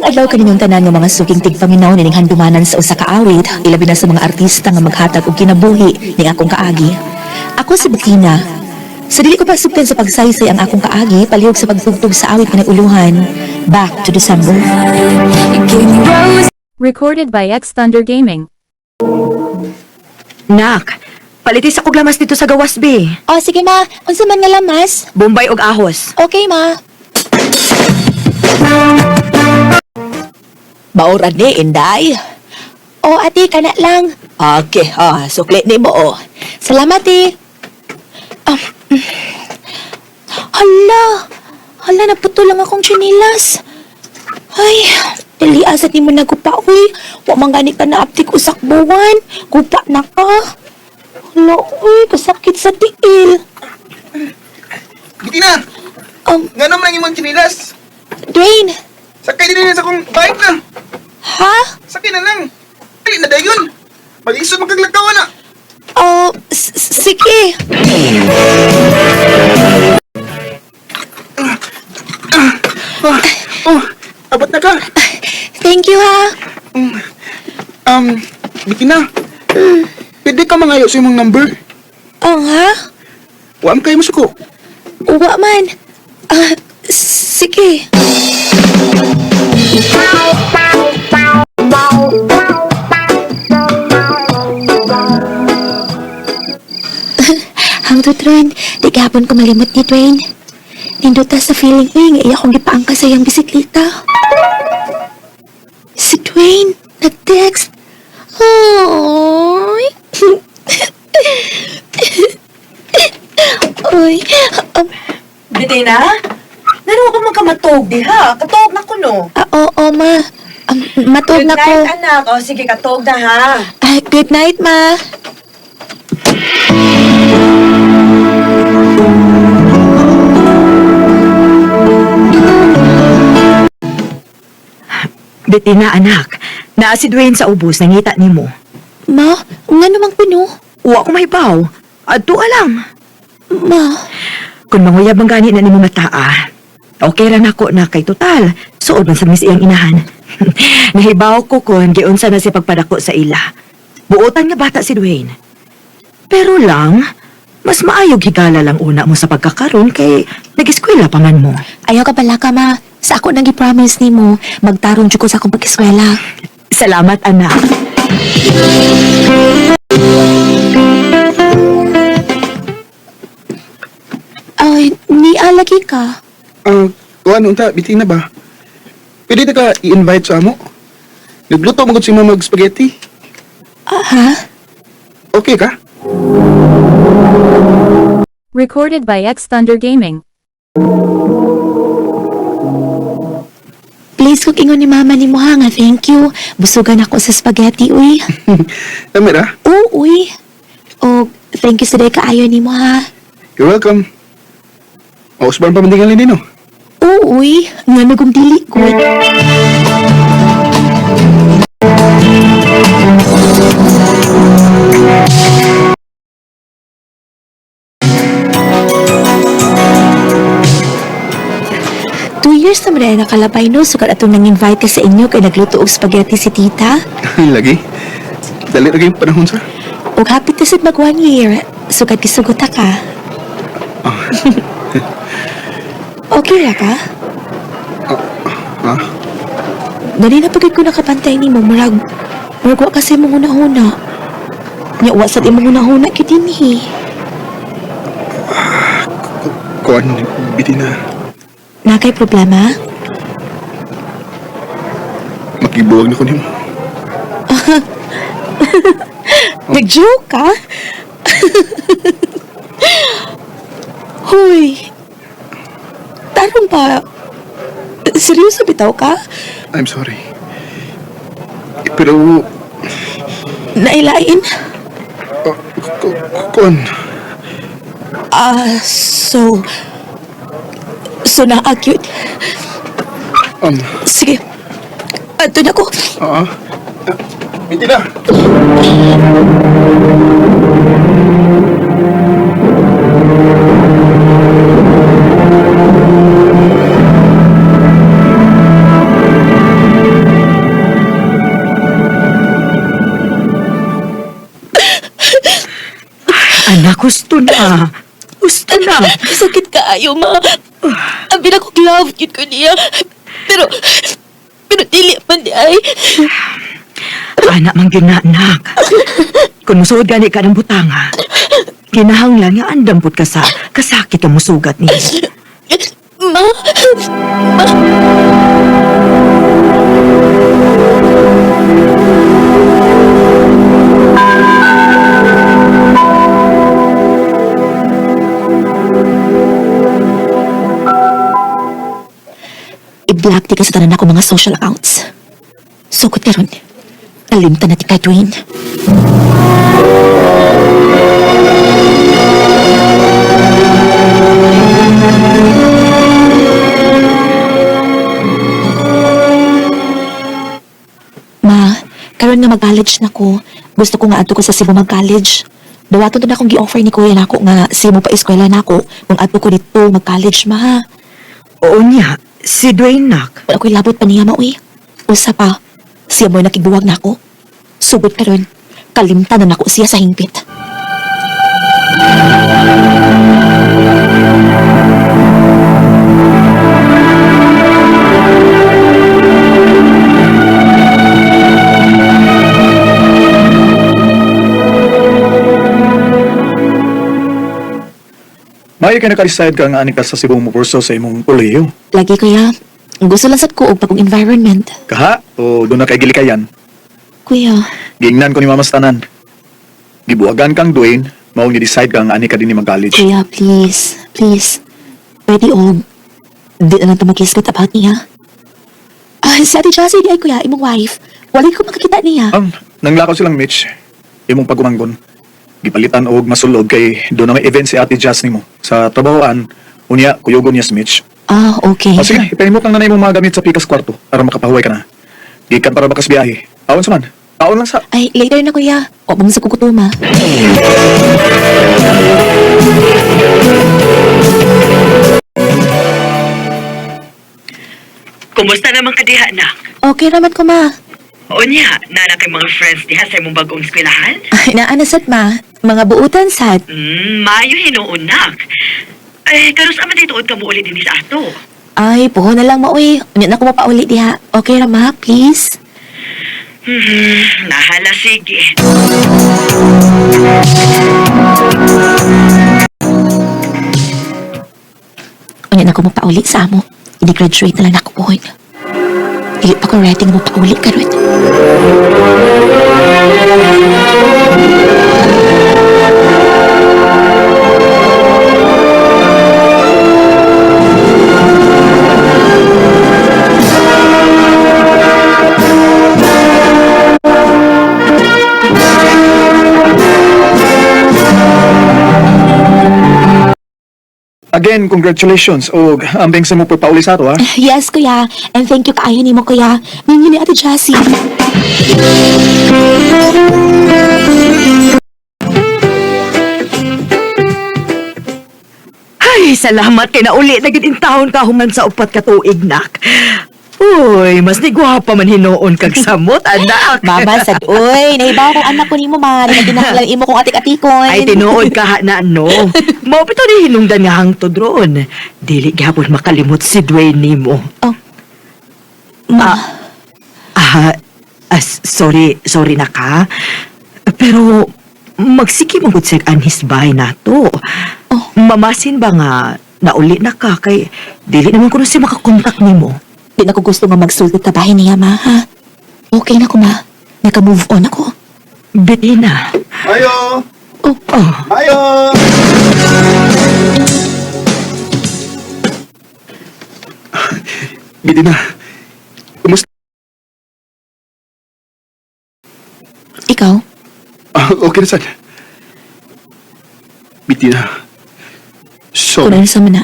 Maayong adlaw kaninyong tanan nga mga suking tigpaminaw nining handumanan sa usa ka awit, ilabi na sa mga artista nga maghatag og kinabuhi ning akong kaagi. Ako si Bettina. Sa dili ko pasugtan sa pagsaysay ang akong kaagi, palihog sa pagtugtog sa awit nga nag-uluhan. Back to December. Recorded by X Thunder Gaming. Nak, palitis ako lamas dito sa gawas, be. O sige ma, unsa man nga lamas? Bombay og ahos. Okay ma. Maura ni, Inday. O ate, kana lang. Okay, sukli ni mo, oh. Salamat, eh. Hala, hala, naputo lang akong tsinelas. Ay, dali asa ni mo nagupa, uy. Wa man gani ka naaptik usak buwan. Gupa na ka. Hala, uy, kasakit sa tiil. Bitina! Nga naman ang imong tsinilas? Dwayne, Sakay din sa akong bike na. ha? Sakay na lang. Dali na dayon. Mag-isod magkaglakawan na. Oh, sige. Oh, abot na ka. Thank you, ha. Bitina. Pwede ka mangayo sa imong number. Oh, ha? Wa man kayo masuko. Uwa man. Ah, sige. Hangtod ron, di gapon ko malimot ni Dwayne. Nindot ta sa feeling eh, nga iya kong gipaangka sa iyang bisikleta. Si Dwayne, nag-text. Oy. Oy, Bettina? Nano ka man kamatog diha? Katog na ko no. Ah, oo, ma. Matug Good na ko. night, anak. O sige, katog na ha. Ah, good night, ma. Bettina, anak. Naa si Dwayne sa ubos, nangita nimo. Ma, nga naman kuno. Wa ko mahibaw. Adto alam. Ma, Kung manguyab ang gani na nimo mataa, okay ra nako na kay total. Suod man sa mis iyang inahan. Nahibaw ko kon giunsa na si pagpadako sa ila. Buotan nga bata si Dwayne. Pero lang, mas maayog higala lang una mo sa pagkakaroon kay nag-eskwela pa man mo. Ayaw ka pala ka, ma. Sa ako nang gi-promise nimo, magtarong jud ko sa akong pag-eskwela. Salamat, anak. Ay, nialagi ka. Kuan unta, Bitina ba? Pwede ta ka i-invite sa amo? Nagluto mo gud si mama og spaghetti. Ah, ha? Okay ka? Recorded by X Thunder Gaming. Please kung ingon ni mama nimo ha nga thank you. Busugan ako sa spaghetti, uy. Tama ra? Oo, uy. O, thank you sa day kaayo nimo ha. You're welcome. Mausban pa man tingali nino. Oo, uy. Nga nagong dili ko. 2 years naman na nakalabay no, sukat atong nang-invite ka sa inyo kay nagluto og spaghetti si tita. Lagi. Dali ra kayong panahon sa. Og happy to sit mag 1 year, sukat gisugot ka. Okay ra ka? Ha? Dali na pagod ko nakapantay ni mo, murag, murag wa kasi mong hunahuna. Nya wa sad imong hunahuna kay dinhi. Kuan, Bitina. Na kay problema? Makibuwag na ko nimo. Nag-joke ka? Hoy. Tarong pa. Seryoso bitaw ka? I'm sorry. Pero, Nailain? kuan, Ah, so na-acute. Sige. Ato na ko. Oo. Bitina! Gusto na. Sakit kaayo, ma. Abi na ko love yun ko niya. Pero, pero dili man di ay. Anak man gyud na, anak. Kung musuod gani ka ng butanga, kinahanglan nga andam pud ka sa kasakit ang musugat niya. Ma, ma. I-block di ka sa tanan ako mga social accounts. Sukot karon. Kalimtan na ti kay Dwayne. Ma, karon nga mag-college na ko. Gusto ko nga adto ko sa Cebu mag-college. Dawaton to na akong gi-offer ni kuya nako nga Cebu pa eskwela nako kung adto ko dito mag-college ma. Oo niya, si Dwayne nak. Wala ko'y labot pa niya maoy. Usa pa, siya mo'y nakigbuwag nako. Sugod karon, kalimtan na nako siya sa hingpit. Maayo kay naka-decide ka nga ani ka sa Cebu mo kurso sa imong kolehiyo. Lagi kuya, gusto lang sad ko og bagong environment. Kaha o doon na kay gilikayan. Kuya, Giingnan ko ni Mama sa tanan. Gibuwagan kang Dwayne, mao ni decide ka nga ani ka dinhi mag-college. kuya, please, please. Pwede og di na lang ta mag-isgot about niya. Ah, si Ate Jassy, di ay kuya, imong wife. Wala ko makakita niya. Nanglakaw silang Mitch, imong pagumanggon. Gipalitan og masulob kay doon na may event si Ate Jazz nimo sa trabahoan. Unya, kuyugon niya si Mitch. Ah, okay. O sige, ipahimot lang na na imong mga gamit sa pikas kwarto para makapahuway ka na. Gikan para bakas biyahe. Aon sa man. Aon lang sa. Ay, later na kuya. O, bang sa kukutuma. Kumusta naman ka diha, nak? Okay raman ko, ma. Oo niya, nana kay mga friends diha sa imong bagong eskwelahan? Ay, naana sad, ma. Mga buutan sad. Maayo hinuon, nak. Ay, karos aman dito ka mo ulit din sa ato. Ay, puho na lang, maoy. Unya na ko mapauli diha. Okay ra, ma, please. Nahala, sige. Unya na ko mapauli sa amo. Ini-graduate na lang ako puhon. Dili pa ko ready nga mapauli karon. Again, congratulations og ambing sa mo pagpauli sa ato ha. Yes, kuya. And thank you kaayo nimo, kuya. Ninyo ni Ate Jassy. Ay, salamat kay nauli na gid intawon ka human sa upat ka tuig, nak. Uy, mas ni gwapa man hinuon kag samot, anak. Mama, sad, uy, nahibaw kong anak ko nimo, ma. Nagkinahanglan imo kong atik-atikon. Ay, tinuod ka ha na, no. Mao pito ni hinungdan nga hangtod roon. Dili gihapon makalimot si Dwayne nimo. Oh. Ma, Ah, sorry, sorry na ka. Pero magsiki mo gud sig anhis bahay nato. Oh. Mamasin ba nga nauli na ka kay dili naman kuno siya makakontak nimo. di na ko gusto nga magsulti tabahin niya, ma, ha? Okay na ko, ma. Naka-move on ako. Bettina. Ayo! Oh, Oh, Ayo! Bitina. Kumusta? ikaw? Ah, okay na sad. Bitina. Kung Sorry. ano sa mana,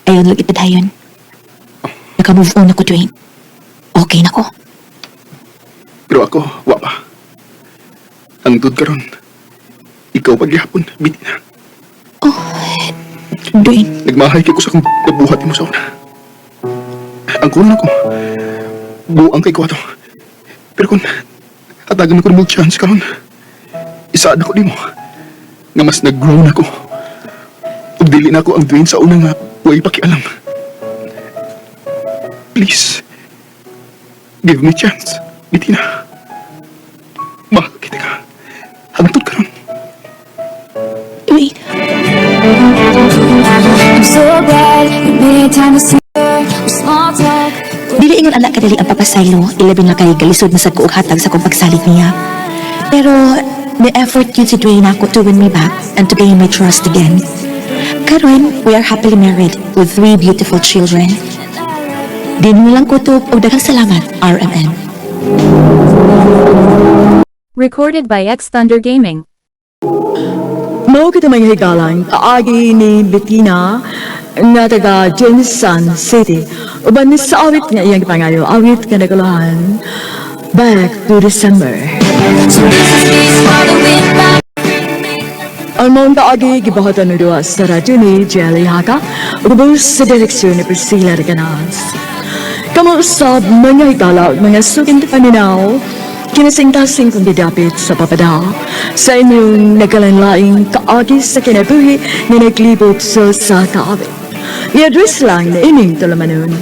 ayaw lang ipadayon. Naka-move on ako, Dwayne. Okay na ko. Pero ako, wa pa. Ang dud karon. Ikaw pagyapon, Bitina. Oh, Dwayne, Nagmahay kay ko sa akong nabuhat mo sa una. Ang kulang ako, buang kay ko ato. Pero kung hatagan ko ng chance karon, isaad ako nimo nga mas nag-grow na ko. Dili na ako ang Dwayne sa una nga way pakialam. Please, give me chance, Bettina. Mahal kita ka. Hangtod karon. Dwayne, I'm so glad you made time to see her. Small talk. Dili ingon anak kadali ang papasaylo, ilabi na kay galisod na sad ko og hatag sa akong pagsalig niya. Pero the effort yun si Dwayne ako to win me back and to gain my trust again. Karon, we are happily married with three beautiful children. Di mo lang kutob og daghang salamat, RMN. Recorded by X Thunder Gaming. Mao kita mga higalang kaagi ni Bettina nga taga Jensan City. Uban ni sa awit nga iyang gipangayo, awit nga naguluhan, Back to December. So this is me swallowing my Ang maong kaagi gibuhatan ng duha sa radyo ni Jelly Haka ug sa direksyon ni Priscilla Reganas. Kamo usab mga higala ug mga suking paminaw, kinasingkasing kong gidapit sa papada sa inyong nagkalanlaing kaagi sa kinabuhi nga naglibot sa kaawit. I-address lang na ining tulamanon.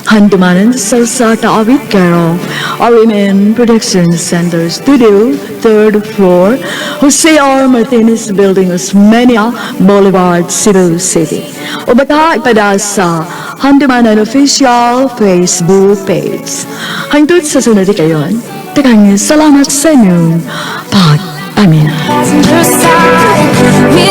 Handumanan sa Kaawit Carol, RMN Production Center Studio, third floor, Jose R. Martinez Building, Osmeña Boulevard, Cebu City. O baka ipada sa Handumanan Official Facebook page. Hangtod sa sunod kayon, daghang salamat sa inyong pag-amina. passenger side. We